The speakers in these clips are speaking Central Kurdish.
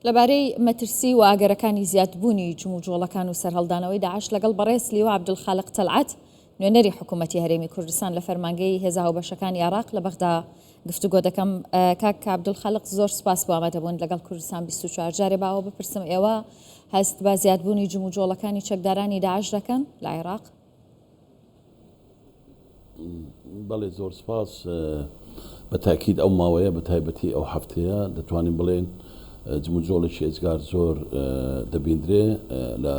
لەبارەی مەترسی و ئەگەرەکانی زیادبوونی جموجۆڵەکان و سەرهەڵدانەوەی داعش لەگەڵ بەڕێز لیوا عەبدولخالق تەلعەت، نوێنەری حکوومەتی هەرێمی کوردستان لە فەرمانگەی هێزە هاوبەشەکانی عێراق لە بەغدا گفتوگۆ دەکەم. کاک عەبدولخالق زۆر سوپاس بۆ ئامادەبوون لەگەڵ کوردستان 24. جارێ با ئەوە بپرسم ئێوە هەست بە زیادبوونی جموجۆڵەکانی چەکدارانی داعش دەکەن لە عێراق؟ بەڵێ زۆر سپاس. بە تاکید ئەو ماوەیە بە تایبەتی ئەو هەفتەیە دەتوانین بڵێین جموجۆڵێکی ئێجگار زۆر دەبیندرێ لە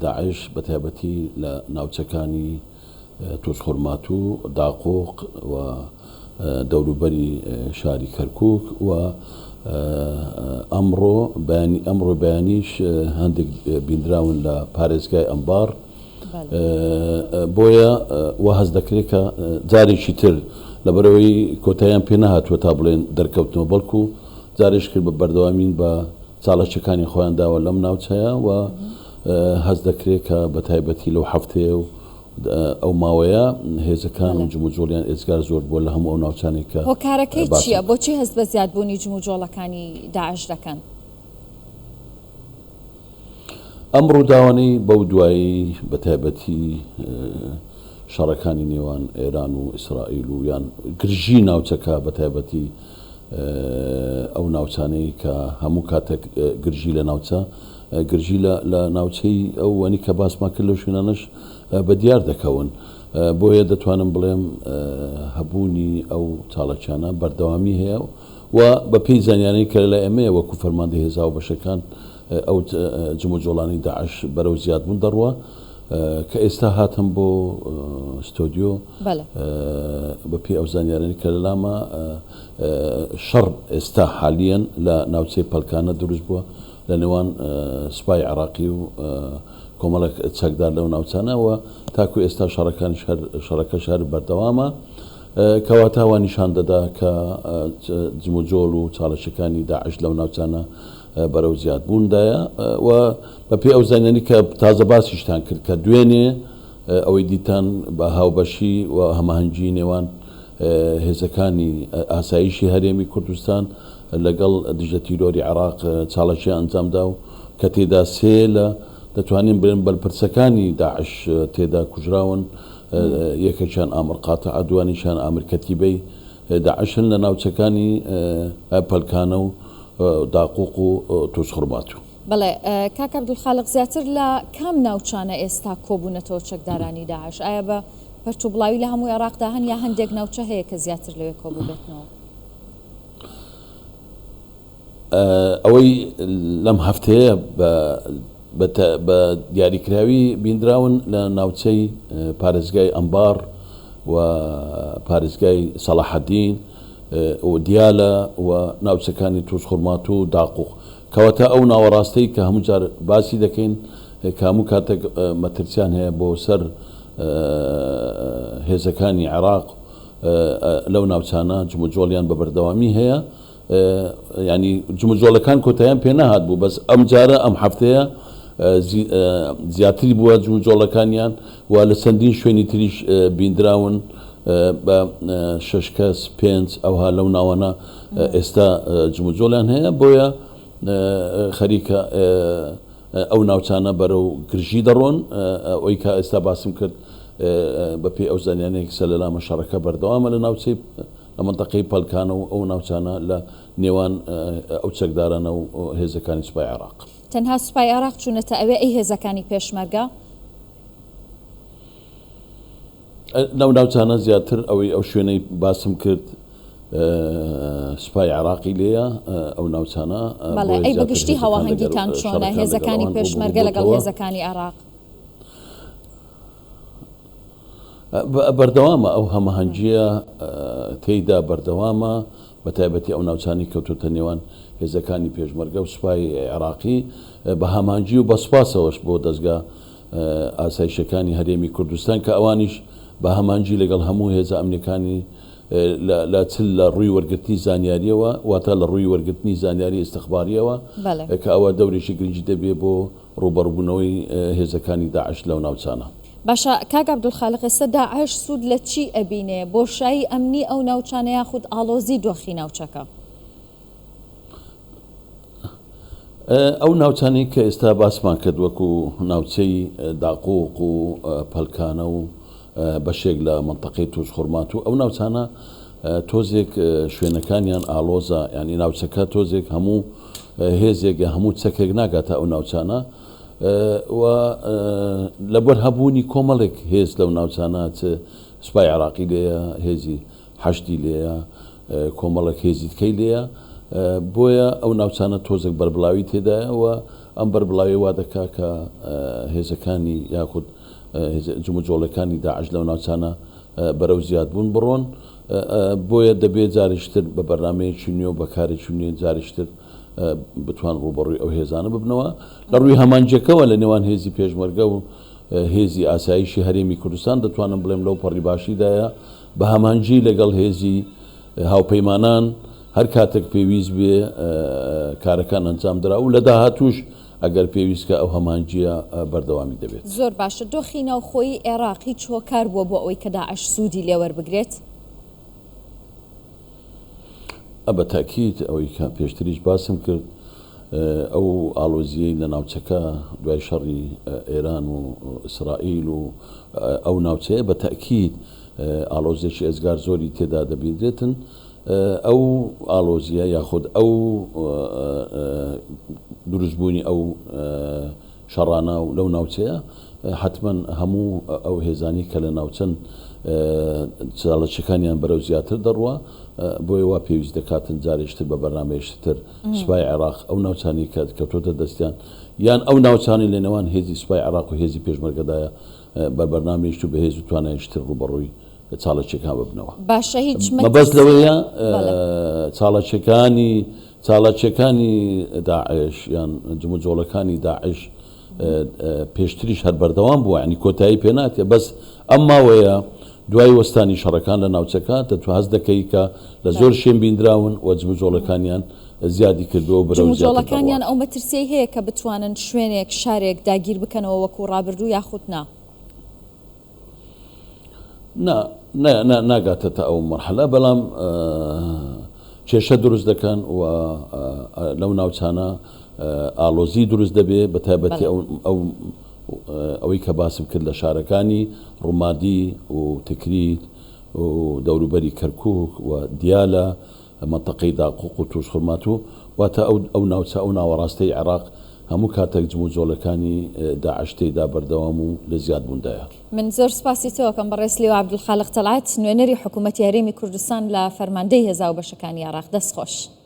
داعش بە تایبەتی لە ناوچەکانی توزخورماتوو، داقوق و دەوروبەری شاری کەرکوک و ئەمڕۆ بەیانی ئەمڕۆ بەیانیش هەندێک بیندراون لە پارێزگای ئەنباڕ. بۆیە وا هەست دەکرێت کە جارێکی تر لەبەرئەوەی کۆتاییان پێ نەهاتووە تا بڵێن دەرکەوتنەوە بەڵکو جارێکی کرد بە بەردەوامین بە چالاکیەکانی خۆیان داوە لەم ناوچەیە و هەست دەکرێت کە بە تایبەتی لەو هەفتەیە و ئەو ماوەیە هێزەکان و جموجۆڵیان ئێجگار زۆر بووە لە هەموو ئەو ناوچانەی کە هۆکارەکەی چییە؟ بۆچی هەست بە زیادبوونی جموجۆڵەکانی داعش دەکەن؟ ئەم ڕووداوانەی بەو دوایی بە تایبەتی شەڕەکانی نێوان ئێران و ئیسرائیل و یان گرژی ناوچەکە بە تایبەتی ئەو ناوچانەی کە هەموو کاتێک گرژی لە ناوچە گرژی لە ناوچەی ئەو وەنی کە باسمان کرد لەو شوێنانەش بە دیار دەکەون بۆیە دەتوانم بڵێم هەبوونی ئەو چاڵەکیانە بەردەوامی هەیە و بە پێی زانیارەی کە لەلای ئێمەیە وەکو فەرماندەی هێزە هاوبەشەکان ئەو جموجۆڵانەی داعش بەرەو زیادبوون دەڕوا کە ئێستا هاتم بۆ ستۆدیۆ بە پێی ئەو زانیارانەی کە لەلامە شەڕ ئێستا حالیەن لە ناوچەی پەلکانە دروست بووە لە نێوان سوپای عێراقی و کۆمەڵێک چەکدار لەو ناوچانە و تاکو ئێستا شەڕەکانیش هەر شەڕەکەش هەر بەردەوامە. کەواتە وا نیشان دەدا کە جموجۆڵ و چاڵشەکانی داعش لەو ناوچانە بەرەو زیادبووندایە و بەپێی ئەو زانیاری کە تازە باسیشتان کرد کە دوێنێ ئەوەی دیتان بە هاوبەشی و هەماهەنگی نێوان هێزەکانی ئاسایشی هەرێمی کوردستان لەگەڵ دژە تیرۆری عێراق چاڵەکیان ئەنجامدا و کە تێدا سێ لە دەتوانین بڵێن بەرپرسەکانی داعش تێدا کوژراون یەکێکیان ئامر قاتعە، دوانیشیان ئامر کەتیبەی داعشن لە ناوچەکانی پەلکانە و داقوق و توزخورماتوو. بەڵێ کاک عەبدولخالق زیاتر لە کام ناوچانە ئێستا کۆبوونەتەوە چەکدارانی داعش؟ ئایا بە پەرتوبڵاوی لە هەموو عێراقدا هەن یا هەندێک ناوچە هەیە کە زیاتر لەوێ کۆبووبێتنەوە؟ ئەوەی لەم هەفتەیە بە دیاریکراوی بیندراون لە ناوچەی پارێزگای ئەنباڕ و پارێزگای سەڵاحەدین و دیالە و ناوچەکانی توزخورماتوو و داقوق. کەواتە ئەو ناوەڕاستەی کە هەموو جار باسی دەکەین کە هەموو کاتێک مەترسیان هەیە بۆ سەر هێزەکانی عێراق لەو ناوچانە جموجۆڵیان بە بەردەوامی هەیە. یانی جموجۆڵەکان کۆتاییان پێ نەهات بوو بەس ئەم جارە ئەم هەفتەیە زیاتری بووە جموجۆڵەکانیان و لە چەندین شوێنی تریش بیندراون بە شەش کەس پێنج ئەوها لەو ناوانە ئێستا جموجۆڵیان هەیە بۆیە خەریکە ئەو ناوچانە بەرەو گرژی دەڕۆن ئەوەی کە ئێستا باسم کرد بەپێی ئەو زانیانەیە کە لەلامە شەڕەکە بەردەوامە لە ناوچەی لە مەنتەقەی پەلکانە و ئەو ناوچانە لە نێوان ئەو چەکدارانە و هێزەکانی سوپای عێراق. تەنها سوپای عێراق چوونەتە ئەوێ ئەی هێزەکانی پێشمەرگە؟ لەو ناوچانە زیاتر ئەوەی ئەو شوێنەی باسم کرد سوپای عێراقی لێیە ئەو ناوچانە بەڵێ ئەی بە گشتی هەواهەنگیتان چۆنە هێزەکانی پێشمەرگە لەگەڵ هێزەکانی عێراق؟ بەردەوامە ئەو هەماهەنگییە تێیدا بەردەوامە، بەتایبەتی ئەو ناوچانەی کەوتۆتە نێوان هێزەکانی پێشمەرگە و سوپای عێراقی بە هەماهەنگی و بە سوپاسەوەش بۆ دەزگا ئاسایشەکانی هەرێمی کوردستان کە ئەوانیش بە هەماهەنگی لەگەڵ هەموو هێزە ئەمنیەکانی لە چ لە ڕووی وەرگرتنی زانیاریەوە واتە لە ڕووی وەرگرتنی زانیاری ئیستخباریەوە کە ئەوە دەورێکی گرنگی دەبێ بۆ ڕووبەڕووبوونەوەی هێزەکانی داعش لەو ناوچانە. باشە کاک عەبدولخالق ئێستا داعش سوود لە چی ئەبینێ؟ بۆشایی ئەمنی ئەو ناوچانە یاخود ئاڵۆزی دۆخی ناوچەکە؟ ئەو ناوچانەی کە ئێستا باسمان کرد وەکو ناوچەی داقوق و پەلکانە و بەشێک لە مەنتەقەی توزخورماتوو ئەو ناوچانە تۆزێک شوێنەکانیان ئاڵۆزە یانی ناوچەکە تۆزێک هەموو هێزێک یا هەموو چەکێک ناگاتە ئەو ناوچانە و لەبەر هەبوونی کۆمەڵێک هێز لەو ناوچانە چ سوپای عێراقی لێیە هێزی حەشدی لێیە، کۆمەڵێک هێزی دیکەی لێیە، بۆیە ئەو ناوچانە تۆزێک بەربڵاوی تێدایە و ئەم بەربڵاویە وا دەکا کە هێزەکانی یاخود جموجۆڵەکانی داعش لەو ناوچانە بەرەو زیادبوون بڕۆن، بۆیە دەبێ جارێکی تر بە بەرنامەیەکی نوێ و بە کارێکی نوێ جارێکی تر بتوان ڕووبەڕووی ئەو هێزانە ببنەوە. لە ڕووی هەمانجەکەوە لە نێوان هێزی پێشمەرگە و هێزی ئاسایشی هەرێمی کوردستان دەتوانم بڵێم لەو پەڕی باشیدایە، بە هەمانگی لەگەڵ هێزی هاوپەیمانان هەر کاتێک پێویست بێ کارەکان ئەنجام درا و لە داهاتووش ئەگەر پێویست کە ئەو هەمانگییە بەردەوامی دەبێت. زۆر باشە دۆخی ناوخۆیی عێراق هیچ هۆکار بووە بۆ ئەوەی کە داعش سوودی لێ وەربگرێت؟ بە تەئکید ئەوەی کە پێشتریش باسم کرد ئەو ئاڵۆزییەی لە ناوچەکە دوای شەڕی ئێران و ئیسرائیل و ئەو ناوچەیە بە تەئکید ئاڵۆزیەکی ئێجگار زۆری تێدا دەبینرێتن ئەو ئاڵۆزیە یاخود ئەو دروستبوونی ئەو شەڕانە و لەو ناوچەیە حەتمەن هەموو ئەو هێزانەی کە لە ناوچەن چالاکیەکانیان بەرەو زیاتر دەڕوا بۆیە وا پێویست دەکاتن جارێکی تر بە بەرنامەیەکی تر سوپای عێراق ئەو ناوچانەی کە کەوتۆتە دەستیان یان ئەو ناوچانەی لە نێوان هێزی سوپای عێراق و هێزی پێشمەرگەدایە بە بەرنامەیەکی و بەهێز و توانایەکی تر ڕووبەڕووی چالاکیەکان ببنەوە. باشە هیچ مەبەست لەوەیە چالاکیەکانی چالاکیەکانی داعش یان جموجۆڵەکانی داعش پێشتریش هەر بەردەوام بووە یانی کۆتایی پێ ناتێ بەس ئەم ماوەیە دوای وەستانی شەڕەکان لە ناوچەکە دەتو هەست دەکەی کە لە زۆر شوێن بیندراون و جموجۆڵەکانیان زیادی کردووە و بەرەو زیاتر جموجۆڵەکانیان دەڕوات. ئەو مەترسیەی هەیە کە بتوانن شوێنێک، شارێک داگیر بکەنەوە وەکو ڕابردوو یاخود نا؟ نا نا نا ناگاتە تا ئەو مەرحەلە بەڵام کێشە دروست دەکەن و لەو ناوچانە ئاڵۆزی دروست دەبێ بە تایبەتی ئەو ئەو ئەوەی کە باسم کرد لە شارەکانی ڕومادی و تکریت و دەوروبەری کەرکوک و دیالە مەنتەقەی داقوق و توزخورماتوو واتە ئەو ئەو ناوچە ئەو ناوەڕاستەی عێراق هەموو کاتێک جموجۆڵەکانی داعش تێیدا بەردەوام و لە زیادبووندایە. من زۆر سوپاسی تۆ ئەکەم بەڕێز لیوا عەبدولخالق تەڵعەت، نوێنەری حکوومەتی هەرێمی کوردستان لە فەرماندەی هێزاوبەشەکانی عێراق. دەست خۆش.